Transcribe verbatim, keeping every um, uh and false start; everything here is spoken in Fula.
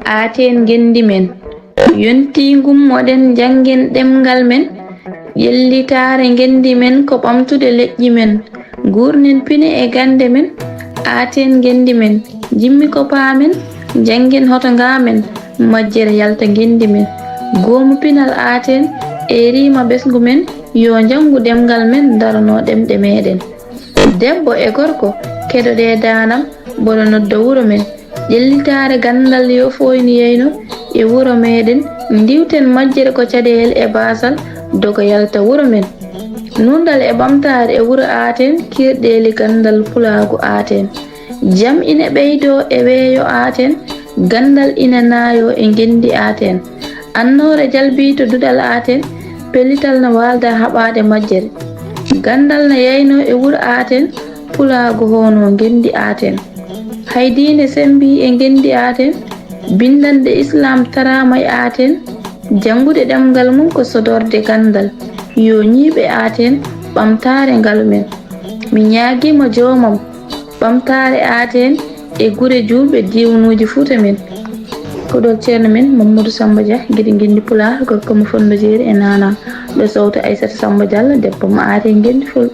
Aaten ngenndi men. Yontii ngummoɗen, njanngen ɗemngal men. Ƴellitaare ngenndi men ko ɓamtude leƴƴi men. Nguurnen pine e gannde men. Aaten ngenndi men. Jimmi ko paamen. Njanngen hoto ngaamen. Majjere yalta ngenndi men. Goomu pinal aaten. E riima ɓesngu men. Yo njanngu ɗemngal men. Daranoo ɗemɗe meeɗen. Debbo e gorko, keɗoɗee daanam, mboɗo nodda wuro men. Ƴellitaare ganndal yo fooyni yeyno e wuro meeɗen. Ndiwten majjere ko caɗeele e baasal, doga yalta wuro men. Nuunɗal e ɓamtaare e wuro aaten, kirɗeeli ganndal pulaagu aaten. Jam ina ɓeydoo e weeyo aaten, ganndal ina naayoo e ngenndi aaten. Annoore jalbii to duɗal aaten, pellital na waalda haɓaade majjere. Ganndal na yaynoo e wuro aaten, pulaagu hoonoo ngenndi aaten. Hay diine semmbii e ngenndi aaten, binndanɗe Islaam taraama e aaten, janngude ɗemngal mum ko sodorde ganndal. Yo ñiiɓe aaten, ɓamtaare ngalu men. Mi ñaagiima joomam, ɓamtaare aaten e gure juulɓe diiwnuuji Fuuta men. Ko ɗo ceerno men Mamadou Samba Dia, Gidi Ngenndi Pulaar, gorko mo Fonndo Jeeri e Naanaa, ɗo sowto Aissata Samba Diallo, debbo mo aari e ngenndi Fulɓe.